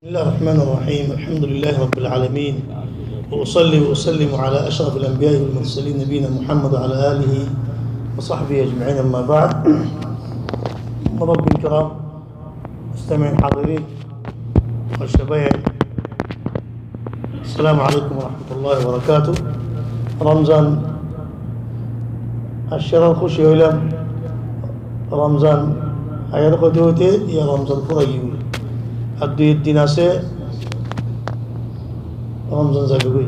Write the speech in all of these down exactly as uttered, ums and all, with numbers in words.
بسم الله الرحمن الرحيم. الحمد لله رب العالمين. وأصلي وأسلم على أشرف الأنبياء والمرسلين نبينا محمد وعلى آله وصحبه أجمعين. أما بعد. مرحبا بالكرام مستمعين حاضرين والشباب. السلام عليكم ورحمة الله وبركاته. Ramzan aiccé, ar kúci óilam. Ramzan aiyér hoité hoité yá Ramzan fúrai giyói. Ar dui din asé Ramzan zaibói.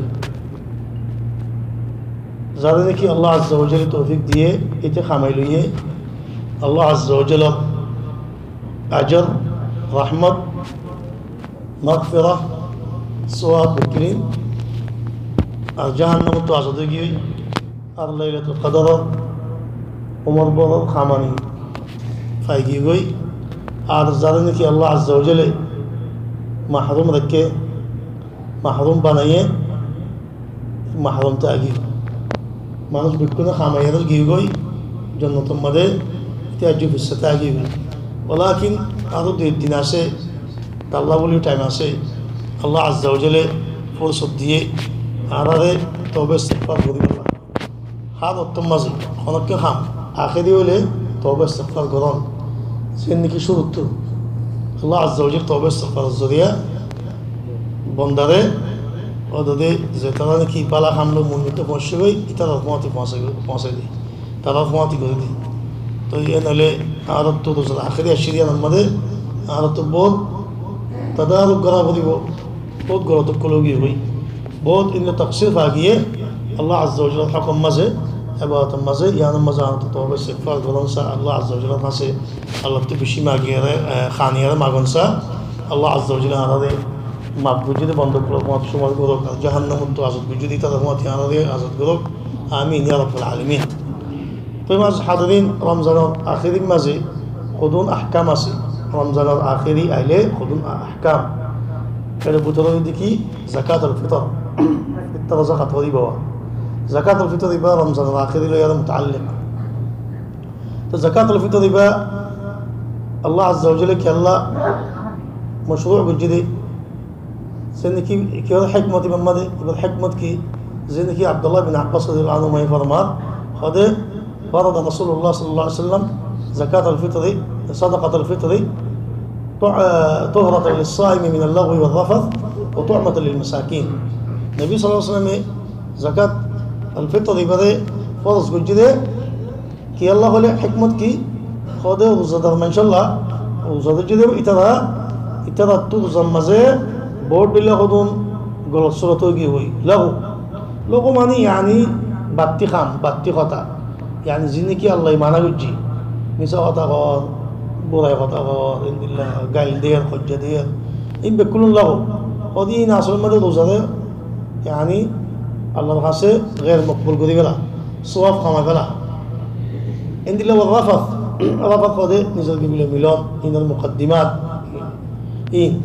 Zaré náki Allah Azza wa Jalla toufik diyé, íte hamai loiyé, Allah Azza wa Jallar ajor, rahmot, magfira, sowab bekkín, ar jahannamottú azad ói giyói, ar Lailatul Qadoror umor bor hamani fai giyói. Ar zaré náki Allah Azza wa Jalla mahrum raikké, mahrum banaiyé, mahrum táki. Manúic bekkúne hamai ar giyói jonnotor mazé, íte aijjó fissá táki. Walakin aró dui din asé, talla buli thaim asé. Allah Azza wa Jalla fursot diyé, añáráre toba istigfar goríbolla. Hár ottór mazé honó ekkán ham ahéri óile toba istigfar gorón. Ziyán náki cúruttú Allah Azza wa Jalla toba istigfaror zoriya bondaré, ódode zetará náki bála ham loi muúntu foóñsai giyói, ítarar fúañti foóñsai, foóñsai dé, ítarar fúañti gorí dé. Tói en óile añáráttu ruzar ahéri aiccé dé, yíanor mazé añáráttu bout tadaruk gorá foribó. Bout golot ókkol ói giyói, bout endilla taksir fa giyé Allah Azza wa Jallar hókor mazé, ebadotor mazé, yíanor mazé añáráttu toba istigfar gorón sa, Allah Azza wa Jallar hañsé Allattú bicí magiyaré, e, haniyaré magon sa, Allah Azza wa Jalla añáráre maf goijjé dé, bonda ókkolor fúañti cúmar gorouk, ar jahannamottú azad goijjé dé, ítarar fúañti añáráre azad gorouk. Amin ya rabbal alamin. Tói mozur házirin, Ramzanor ahérir mazé hodún ahkam asé. Ramzanor ahéri ailé hodún a-, ahkam. Ér bútore óilde ki, zakatul fitr. Fitr zakat hoó de íba. Zakatul fitr íba Ramzanor ahéri loi ar mutaallik. Tói zakatul fitr íba Allah Azza wa Jalla kiyólla mocrú goijjé dé, ziyán náki, ki hoó, hékmot íbar mazé, íbar hékmot ki? Ziyán náki Abdullah bin Abbas radiyallahu anhuma formar, hoó de, فرض رسول الله صلى الله عليه وسلم زكاة الفطر، صدقة الفطر، طه-، آه، طهرة للصائم من اللغو والرفث وطعمة للمساكين. Nobi sallallahu alaihi wasallame zakat al-fitr íbaré foroz goijjé dé, kiyólla hoilé, hékmot ki? Hoó de ruzadar maincólla, ruza dóijje de ítara, ítarattú ruzar mazé bout dilla hodún golot surot ói giyói. Lagu, lagu mani yani batti ham, batti hotá. Yani zin náki Allaye mana goijjé. Misa hotá hoór, burai hotá hoór, endilla gail der, hoijja der. In bekkún lagu. Hoó de in asol mazé ruzare yani Allar hañsé gair mokbul gorí féla. Sowab kamai féla. Endilla wa rafas, rafas hoó de nizor gibila milon, inor mukaddimat. In,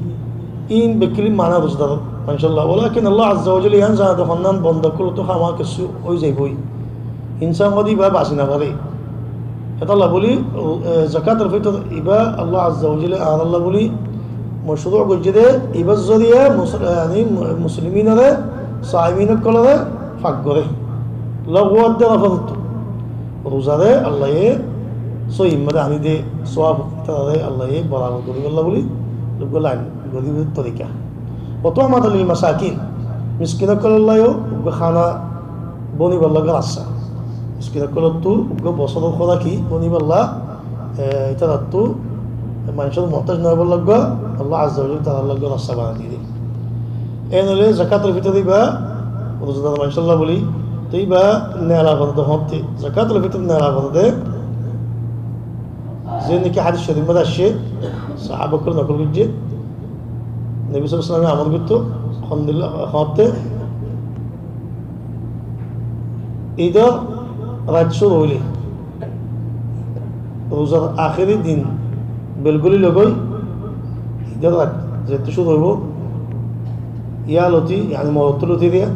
in bekkún mana ruzadar maincólla. Walakin Allah Azza wa Jalla yián zane de honnán bonda ókkolottu ham kessú ói zaiboi. Insán hoó de íba basi no fare. Hétolla buli, e, zakatul fitr íba Allah Azza wa Jalla añáralla buli mocrú goijjé de, íbar zoriya mus-, yani mu-, musliminore, saimin ókkolore fak goré. Lagu ar de rafasottu. Ruzare Allaye sóiyin mazé aní de, sowab ítarare Allaye borabor goríbolla buli, luggo lain goríbar torika. Wa tu'matan lil masakin. Miskin ókkolor laiyó uggwá hána bonibolla uggwá rasta. Miskin ókkolottu uggwá bosóror hórak bonibolla, e, ítarattú maincór muhtáj no óibolla uggwá Allah Azza wa Jalla taralla uggwá rasta banai diyé. En óile zakatul fitr íba ruzadar maincólla buli, to íba nela forede hoóñtte, zakatul fitr nela forede, ze náki hádis corif mazé aiccé, sahaba ókkole nokol goijjé, Nobi sallallahu alaihi wasallame amor goitto, hondilla hoóñtte, Idor rait cúru óile, ruzar ahéri din belguli logói, Idor rait zettú cúru óibo, yá loti, yani morottu loti diya,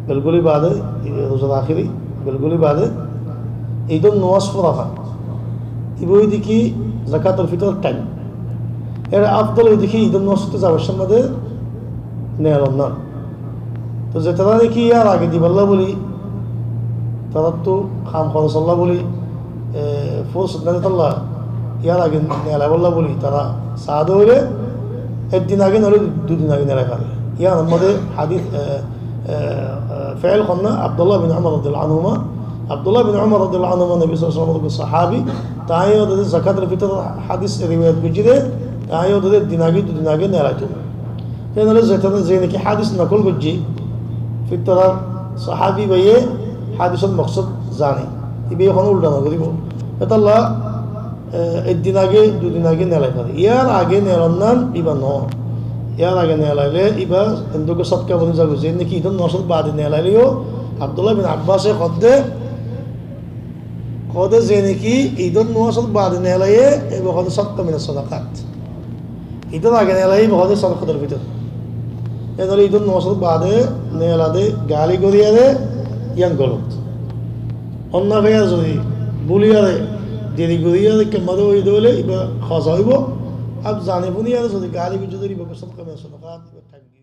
belguli baade, ruzar ahéri belguli baade, Idor nomaz fora fán. Ibá óilde ki zakatul fitr thaim. Ere afdol óilde ki, Idor nomazot zabar somot de neelonnan. Toi zetará niki yar age dibálla buli, taráttu ham horos olla buli, e, fursot nai de tolla, yar age neelaibálla buli tará saá de óile, ek din age noóile dui din age neelai fare. Yar modde hadis, e, e, e, feil hon na Abdullah bin Umar radiyallahu anhuma. Abdullah bin Umar radiyallahu anhuma Nobi sallallahu alaihi wasallam or sahabi, tañí yó de zakatul fitor hadis riwayat goijjé de, tañí yó de ek din age, dui din age neelaito. Te noóile zetará, ze niki hadis nokol goijjé, fitor sahabi báiye hadisor moksod zane. Ibá ehón ulda no goribo. Etolla e, ek din age, dui din age neelai fare. Yar age neelonnan iba no. Yar age neelaile iba endilla sodka boni zaibo. Ze niki Idor nomazot bade neelaile yó, Abdullah bin Abbas e hoó de, hoó de ze niki Idor nomazot bade neelaiye, iba hoó de sodka minas sodaqat. Idor age neelaiye, iba hoó de sodaqatul fitor. Etolla Idor nomazot bade neela de gali goriyore, yián golot. Onnafeya zodi búliyore, deri goriyore, kemma de óiye de óile, iba hoza óibo. Ar zani funiyore zodi gali goijjé de óile, iba sodaka minas sodaqat, iba táibo.